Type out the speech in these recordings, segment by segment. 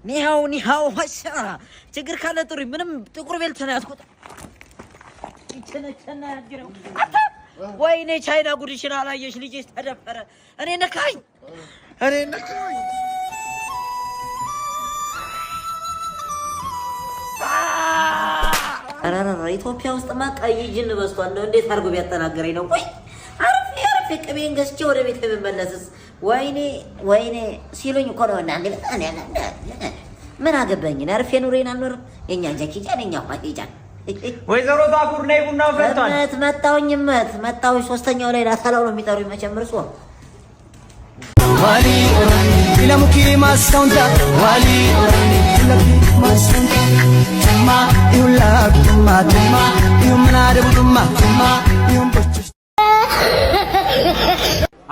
你好，你好，我ችግር ካለ ጥሪ። ምንም ጥቁር belt ነው ያዝኩት። ወይኔ ቻይና ጉድሽን አላየሽ። ልጅሽ ተደፈረ። እኔ ነካኝ፣ እኔ ነካኝ። ኧረ ኢትዮጵያ ውስጥማ ቀይ ጅን በዝቷል። እንደው እንዴት አድርጎ ቢያጠናገረኝ ነው? ቆይ አርፌ አርፌ ቅቤን ገዝቼ ወደ ቤት የምመለስስ? ወይኔ ወይኔ ሲሉኝ እኮ ነው። እና ምን አገባኝ? አርፌ ኑሬን አልኖርም። የኛ ጃኪጃን የኛ ኳኪጃን። ወይዘሮ ታኩር ነይ፣ ቡናው ፈልቷል። እመት መጣሁኝ፣ እመት መጣሁኝ። ሶስተኛው ላይ ላሰላው ነው የሚጠሩኝ መቼም እርሶ።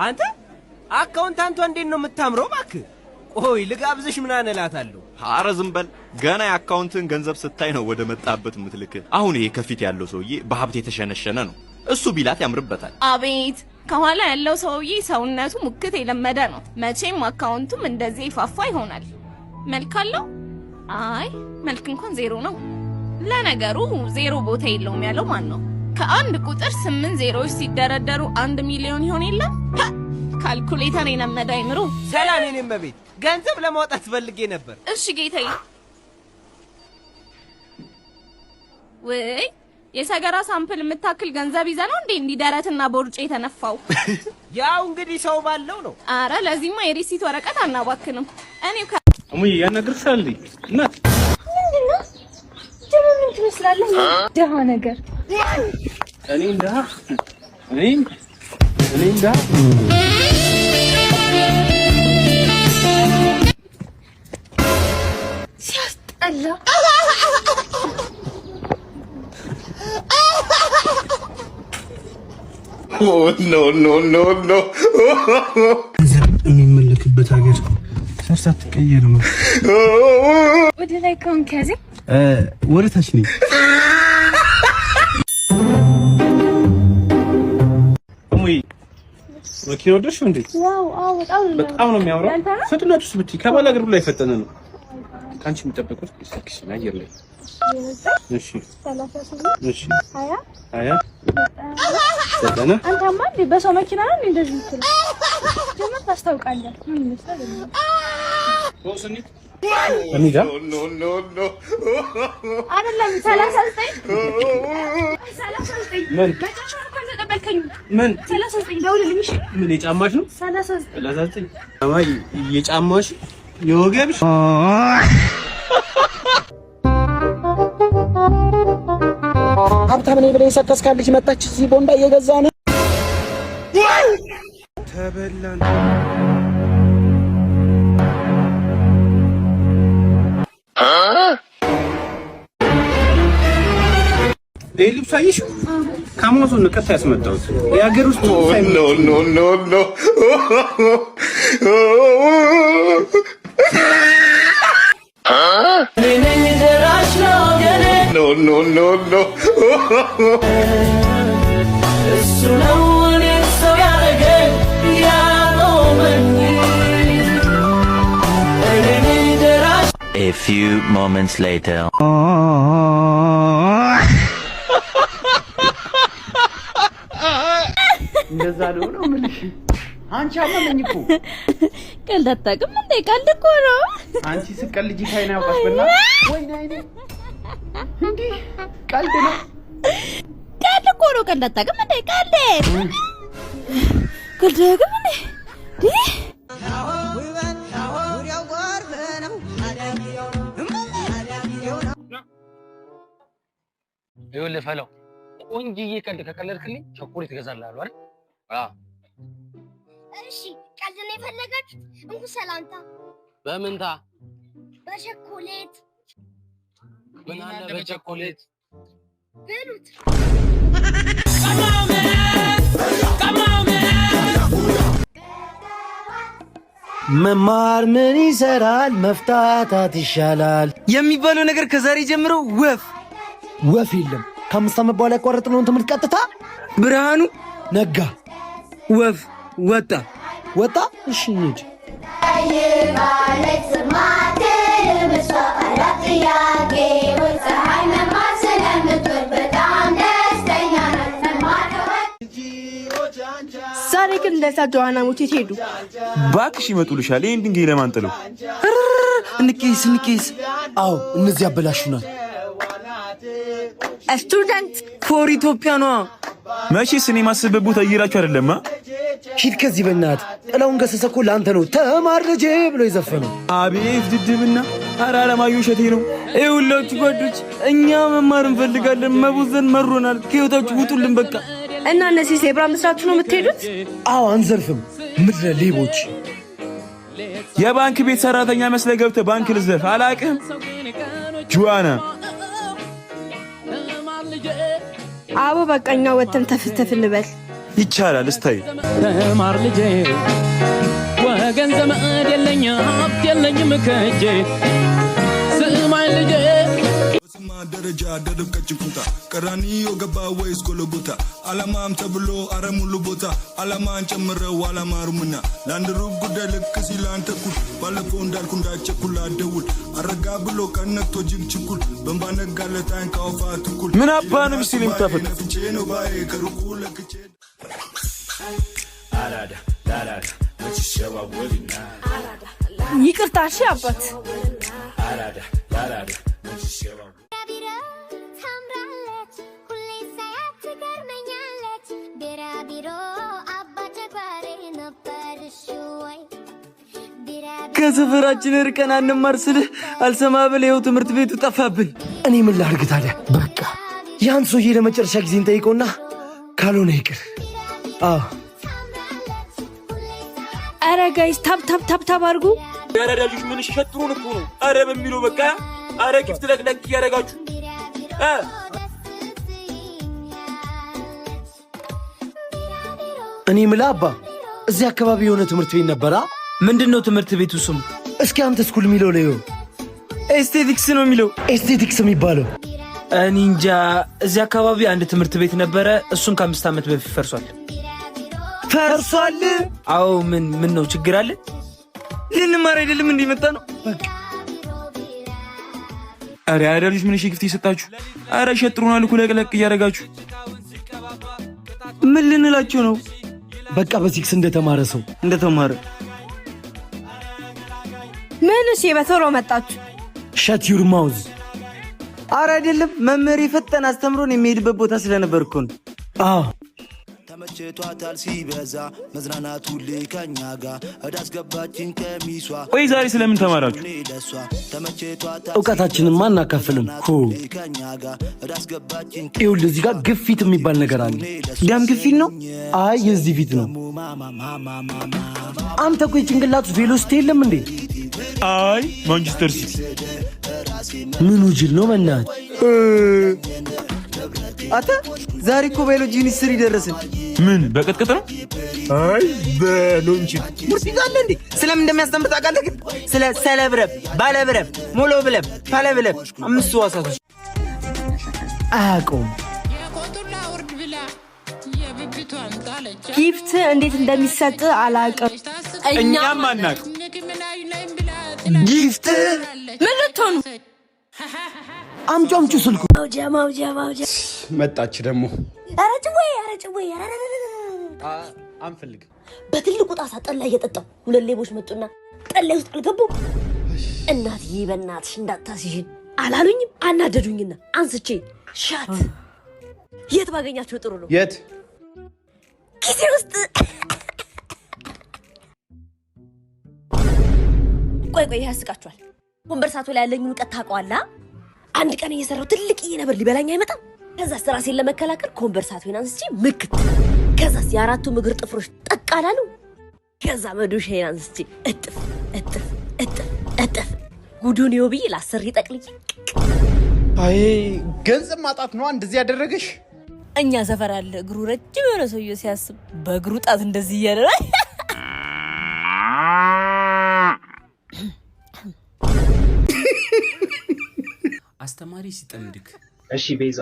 አንተ accountant ቷ እንዴት ነው የምታምረው? እባክህ ቆይ ልጋብዝሽ ምናምን እላታለሁ። ኧረ ዝም በል። ገና የአካውንትን ገንዘብ ስታይ ነው ወደ መጣበት ምትልክ። አሁን ይሄ ከፊት ያለው ሰውዬ በሀብት የተሸነሸነ ነው። እሱ ቢላት ያምርበታል። አቤት፣ ከኋላ ያለው ሰውዬ ሰውነቱ ሙክት የለመደ ነው። መቼም አካውንቱም እንደዚህ ይፋፋ ይሆናል። መልክ አለው? አይ፣ መልክ እንኳን ዜሮ ነው። ለነገሩ ዜሮ ቦታ የለውም ያለው ማን ነው? ከአንድ ቁጥር ስምንት ዜሮዎች ሲደረደሩ 1 ሚሊዮን ይሆን የለም? ካልኩሌተር የለመደ አይምሮ። ሰላም የኔ እመቤት፣ ገንዘብ ለማውጣት ፈልጌ ነበር። እሺ ጌታዬ። ውይ፣ የሰገራ sample የምታክል ገንዘብ ይዘህ ነው እንዴ እንዲህ ደረትና ቦርጭ የተነፋው? ያው እንግዲህ ሰው ባለው ነው። አረ ለዚህማ የ receipt ወረቀት አናባክንም። እኔው እሙዬ ያናግርሻል እንዴ? እናት። ምንድነው ደግሞ? ምን ትመስላለህ? ደሃ ነገር። እኔ እንዳ እኔ እኔ እንዳ ሲያስጠላ። No, no, no, no. ገንዘብ የሚመለክበት ሀገር ሰርሳ አትቀየርም። ወደ ላይ ከሆንክ ያዘኝ። ወደ ታች ነኝ። እሙዬ መኪና ወደድሽው እንዴ? Wow፣ አዎ፣ በጣም ነው። በጣም ነው የሚያምረው። ያንተ ነው? ፍጥነቱስ ብትይ ከባላገር ብሎ የፈጠነ ነው። ከአንቺ የሚጠበቁት ስልክሽን አየር ላይ እሺ፣ 38 እሺ፣ 20 20 90። አንተማ እንዴ በሰው መኪና ነው እንዴ እንደዚህ የምትለው? ጀመር ታስታውቃለህ። ምን ይመስላል? እንሂዳ። No, no, no. አይደለም፣ 39 39። ምን? መጨረሻውን እኮ አልተቀበልከኝም። ምን? 39፣ ደውልልኝ። እሺ። ምን የጫማሽ ነው? 39። 39 አማይ የጫማሽ የወገብሽ። ሀብታም ነኝ ብለህ የሰከስካት ልጅ መጣች እዚህ ቦንዳ እየገዛ ነው። ተበላን። ይህ ልብስ አየሽው? ከአማዞን ነው ቀጥታ ያስመጣሁት። የሀገር ውስጥ ልብስ። No, no, no, no. No, no, no, no. እሱ ነው እኔን ሰው ያደረገኝ ያቆመኝ እኔ ደራሽ። A few moments later. እንደዛ ነው ነው የምልሽ። አንቺ አመመኝ እኮ። ቀልድ አታውቅም እንዴ? ቀልድ እኮ ነው። አንቺ ስትቀልጂ ካይን ያውቃሽ በእናትሽ። ወይኔ አይኔ፣ እንዲህ ቀልድ ነው። ቀልድ እኮ ነው። ቀልድ አታውቅም እንዴ? ቀልድ ቀልድ አታውቅም እንዴ? ይኸውልህ ፈለው፣ ቆንጅዬ ቀልድ ከቀለድክልኝ ቸኮሌት እገዛልሃለሁ አይደል? አዎ። እሺ፣ ቀልድ ነው የፈለጋችሁት? እንኩ ሰላምታ። በምንታ? በቸኮሌት። ምን አለ በቸኮሌት? ብሉት። መማር ምን ይሰራል? መፍታታት ይሻላል የሚባለው ነገር ከዛሬ ጀምሮ ወፍ ወፍ የለም። ከ5 ዓመት በኋላ ያቋረጥነውን ትምህርት ቀጥታ። ብርሃኑ ነጋ። ወፍ ወጣ። ወጣ። እሺ እንሂድ። ዛሬ ግን እንደዛ ጆዋናሞች የት ሄዱ? ባክሽ ይመጡልሻል። ይህን ድንጋይ ለማን ጥለው? እንኬስ እንኬስ። አዎ እነዚህ ያበላሹናል። Student for ኢትዮጵያ ነዋ። መቼስ እኔ ማስብበት ቦታ እየሄዳችሁ አይደለም። ሂድ ከዚህ በእናትህ። ጥላሁን ገሰሰ እኮ ለአንተ ነው ተማር ልጄ ብሎ የዘፈነው። አቤት ድድብና! ኧረ አለማየሁ እሸቴ ነው። ይኸውላችሁ ጓዶች፣ እኛ መማር እንፈልጋለን። መቦዘን መሮናል። ከህይወታችሁ ውጡልን በቃ። እና እነዚህ ዜብራ መስራችሁ ነው የምትሄዱት? አዎ አንዘርፍም። ምድረ ሌቦች። የባንክ ቤት ሰራተኛ መስለህ ገብተህ ባንክ ልዝረፍ አላቅህም። ጁዋና። አቦ በቃ እኛ ወተን ተፍተፍ እንበል። ይቻላል። እስታይ። ተማር ልጄ፣ ወገን ዘመድ የለኝ፣ ሀብት የለኝም ከእጄ፣ ስማኝ ልጄ። ደረጃ ደርብ ቀጭን ቁምጣ ቀራኒዮ ገባ ወይስ ጎልጎታ? አላማም ተብሎ አረ ሙሉ ቦታ አላማን ጨምረው አላማሩምና ለአንድ ሩብ ጉዳይ ልክ ሲል አንተ እኩል ባለፈው እንዳልኩ እንዳቸኩል አደውል አረጋ ብሎ ቀን ነግቶ ጅብ ችኩል በእንባ ነጋለት አይን ካወፋ ትኩል። ምን አባ ነው ሚስቴን የምታፈጥ? ነፍቼ ነው ባዬ ከሩቁ ለክቼ። አራዳ ላራዳ መች ይሸዋወድና። ይቅርታ እሺ አባት። አራዳ ላራዳ መች ይሸዋወድ። ታምራለች፣ ሁሌ ሳያት ትገርመኛለች። ቢራቢሮ አባ ጨጓሬ ነበር እሺ ወይ? ከሰፈራችን ርቀን አንማር ስልህ አልሰማ ብለህ ይኸው ትምህርት ቤቱ ጠፋብን። እኔ ምን ላድርግ ታዲያ? በቃ ያን ሰውዬ ለመጨረሻ ጊዜ እንጠይቀውና ካልሆነ ይቅር። አዎ። አረ guys፣ tap tap tap tap አድርጉ። የአራዳ ልጆች ምን ሸጥሩን እኮ ነው። አረ በሚለው በቃ አረ gift ለቅለቅ እያደረጋችሁ እ እኔ ምላ አባ፣ እዚህ አካባቢ የሆነ ትምህርት ቤት ነበራ። ምንድን ነው ትምህርት ቤቱ ስሙ? እስኪ አንተ school የሚለው ላይ። ኤስቴቲክስ ነው የሚለው። ኤስቴቲክስ የሚባለው። እኔ እንጃ። እዚህ አካባቢ አንድ ትምህርት ቤት ነበረ። እሱም ከ5 ዓመት በፊት ፈርሷል። ፈርሷል? አዎ። ምን ምን ነው፣ ችግር አለ? ልንማር አይደለም እንዲመጣ ነው። አረ የአራዳ ልጆች ምን gift እየሰጣችሁ? አረ ሸጥሩናል እኮ ለቅለቅ እያደረጋችሁ። ምን ልንላቸው ነው? በቃ በሲክስ እንደተማረ ሰው። እንደተማረ። ምን እሺ፣ በቶሎ መጣችሁ። Shut your mouth። አረ አይደለም፣ መምህር የፈጠነ አስተምሮን የሚሄድበት ቦታ ስለነበር እኮ ነው። አዎ። ተመችቷታል ሲበዛ መዝናናቱ ከኛ ጋ እዳስገባችን ከሚሷ። ቆይ ዛሬ ስለምን ተማራችሁ? ለሷ ተመችቷታል። እውቀታችንን አናካፍልም። ሆ። ከኛ ጋ እዳስገባችን። ይኸውልህ እዚህ ጋር ግፊት የሚባል ነገር አለ። ደም ግፊት ነው? አይ የዚህ ፊት ነው። አንተ እኮ የጭንቅላቱ velocity የለም እንዴ? አይ ማንቸስተር ሲቲ። ምኑ ጅል ነው በእናትህ? አተ ዛሬ እኮ ባዮሎጂ unit 3 ደረስን። ምን በቅጥቅጥ ነው? አይ በሎንቺ። ሙርሲ ጋር እንዴ? ስለምን እንደሚያስተምር ታውቃለህ? ግን ስለ ሰለብረብ፣ ባለብረብ፣ ሞሎብለብ፣ ፓለብለብ አምስቱ ሕዋሳቶች። አያውቀውም። Gift እንዴት እንደሚሰጥ አላውቅም። እኛም አናውቅ። Gift። ምን ልትሆኑ? አምጪ አምጪ ስልኩ። ማውጃ ማውጃ ማውጃ። መጣች ደግሞ። ኧረ ጭዌ፣ ኧረ ጭዌ፣ ኧረ! አንፈልግም። በትልቁ ጣሳ ጠላ እየጠጣሁ ሁለት ሌቦች መጡና ጠላ ውስጥ አልገቡም። እናትዬ በእናትሽ እንዳታስይዥን አላሉኝም። አናደዱኝና አንስቼ shot። የት ባገኛቸው ጥሩ ነው? የት? ኪሴ ውስጥ። ቆይ ቆይ፣ ያስቃችኋል። ኮንበርሳቶ ላይ ያለኝን እውቀት ታውቀዋለህ? አንድ ቀን እየሰራው ትልቅዬ ነብር ሊበላኝ አይመጣም። ከዛስ ራሴን ለመከላከል ኮንበርሳቶን አንስቼ ምክት። ከዛስ የአራቱም እግር ጥፍሮች ጠቅ አላሉ። ከዛ መዶሻዬን አንስቼ እጥፍ እጥፍ እጥፍ እጥፍ። ጉዱን ይኸው ብዬ ላሰሪ ጠቅልዬ። አይ ገንዘብ ማጣት ነው እንደዚህ ያደረገሽ። እኛ ሰፈር አለ እግሩ ረጅም የሆነ ሰውዬ ሲያስብ በእግሩ ጣት እንደዚህ እያለ ነው። አስተማሪ ሲጠምድክ። እሺ ቤዛ፣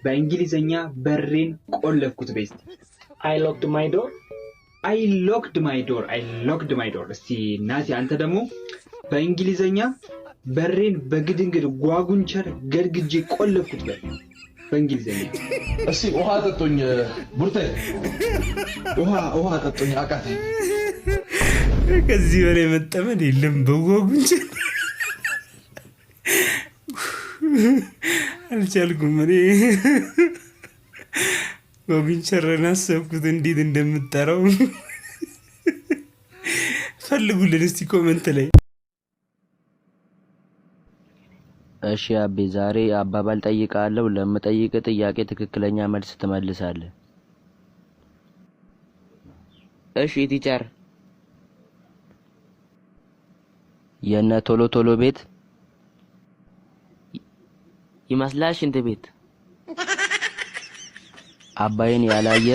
በእንግሊዘኛ በሬን ቆለፍኩት በይ እስቲ። I locked my door። I locked my door፣ I locked my door። እስቲ ናቲ አንተ ደግሞ በእንግሊዘኛ በሬን በግድንግድ ጓጉንቸር ገድግጄ ቆለፍኩት በል በእንግሊዘኛ። እስቲ ውሃ ጠጡኝ ቡርቴ፣ ውሃ ውሃ ጠጡኝ አቃተኝ። ከዚህ በላይ መጠመድ የለም። በጓጉንቸር አልቻልኩም። እኔ ጓጉንቸርን አሰብኩት እንዴት እንደምጠራው። ፈልጉልን እስቲ comment ላይ። እሺ አቤ፣ ዛሬ አባባል ጠይቃለሁ። ለምጠይቅ ጥያቄ ትክክለኛ መልስ ትመልሳለህ። እሺ teacher። የነ ቶሎ ቶሎ ቤት ይመስላል ሽንት ቤት። አባይን ያላየ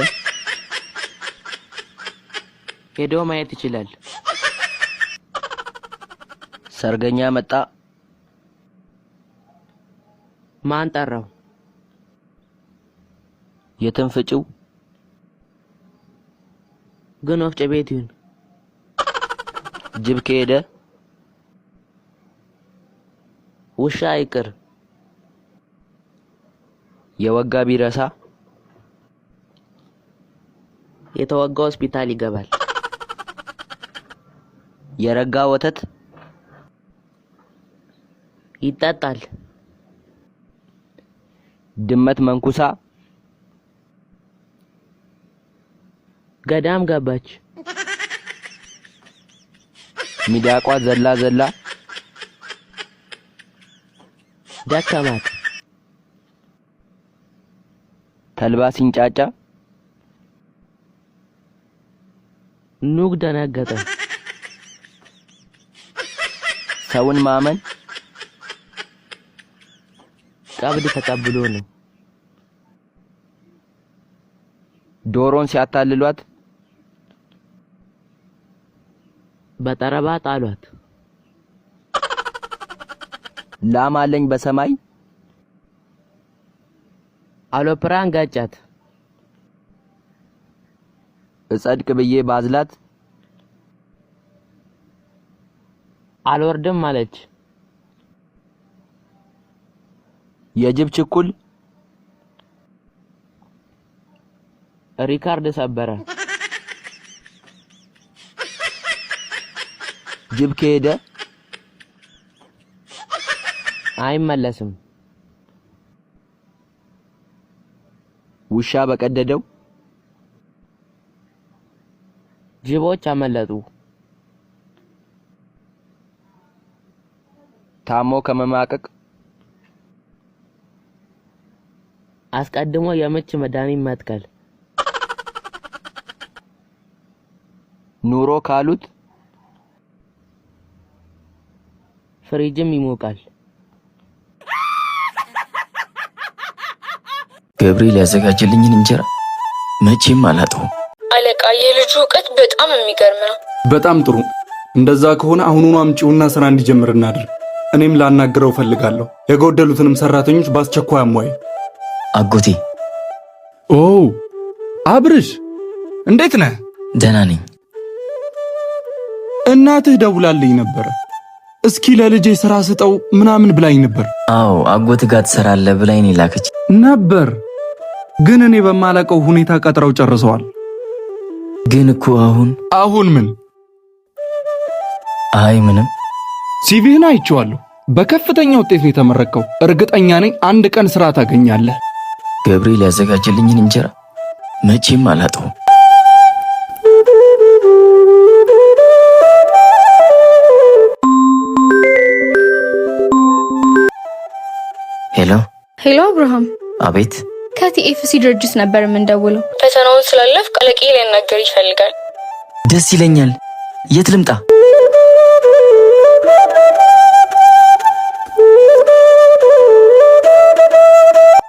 ሄዶ ማየት ይችላል። ሰርገኛ መጣ። ማን ጠራው? የትም ፍጪው ግን ወፍጮ ቤት ይሁን። ጅብ ከሄደ ውሻ አይቅር። የወጋ ቢረሳ የተወጋ ሆስፒታል ይገባል። የረጋ ወተት ይጠጣል። ድመት መንኩሳ ገዳም ገባች። ሚዳቋ ዘላ ዘላ ደከማት። ተልባ ሲንጫጫ ኑግ ደነገጠ። ሰውን ማመን ቀብድ ተቀብሎ ነው። ዶሮን ሲያታልሏት በጠረባ ጣሏት። ላም አለኝ በሰማይ አውሮፕላን ገጫት። እጸድቅ ብዬ ባዝላት አልወርድም አለች። የጅብ ችኩል ሪካርድ ሰበረ። ጅብ ከሄደ አይመለስም። ውሻ በቀደደው ጅቦች አመለጡ። ታሞ ከመማቀቅ አስቀድሞ የምች መድኃኒት መትከል። ኑሮ ካሉት ፍሪጅም ይሞቃል። ገብርኤል ያዘጋጀልኝን እንጀራ መቼም አላጠውም። አለቃ፣ የልጁ እውቀት በጣም የሚገርም ነው። በጣም ጥሩ። እንደዛ ከሆነ አሁኑኑ አምጪውና ስራ እንዲጀምር እናድርግ። እኔም ላናግረው እፈልጋለሁ። የጎደሉትንም ሰራተኞች በአስቸኳይ አሟይ። አጎቴ። ኦ አብርሽ፣ እንዴት ነህ? ደህና ነኝ። እናትህ ደውላልኝ ነበረ። እስኪ ለልጄ ስራ ስጠው ምናምን ብላኝ ነበር። አዎ፣ አጎት ጋር ትሰራለህ ብላኝ ነው የላከች ነበር። ግን እኔ በማላውቀው ሁኔታ ቀጥረው ጨርሰዋል። ግን እኮ አሁን አሁን ምን? አይ ምንም። CV ህን አይቼዋለሁ። በከፍተኛ ውጤት ነው የተመረቅከው። እርግጠኛ ነኝ አንድ ቀን ስራ ታገኛለህ። ገብርኤል ያዘጋጀልኝን እንጀራ መቼም አላጠውም። ሄሎ ሄሎ አብርሃም። አቤት። ከቲኤፍሲ ድርጅት ነበር የምንደውለው። ፈተናውን ስላለፍክ አለቃዬ ሊያናግር ይፈልጋል። ደስ ይለኛል። የት ልምጣ?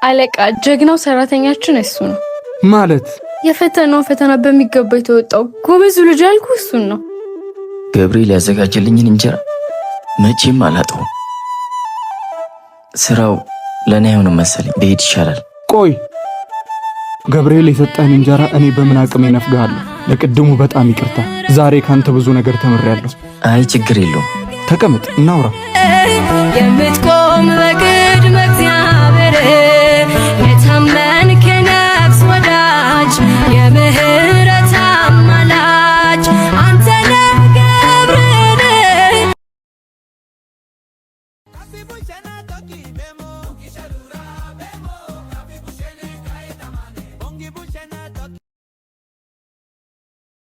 አለቃ፣ ጀግናው ሰራተኛችን እሱ ነው። ማለት? የፈተናውን ፈተና በሚገባ የተወጣው ጎበዙ ልጅ ያልኩ እሱን ነው። ገብርኤል ያዘጋጀልኝን እንጀራ መቼም አላጠውም። ስራው ለእኔ አይሆንም መሰለኝ፣ ብሄድ ይሻላል። ቆይ፣ ገብርኤል የሰጠህን እንጀራ እኔ በምን አቅሜ ነፍግሃለሁ? ለቅድሙ በጣም ይቅርታ። ዛሬ ካንተ ብዙ ነገር ተምሬያለሁ። አይ፣ ችግር የለውም። ተቀመጥ፣ እናውራ። የምትቆም በግ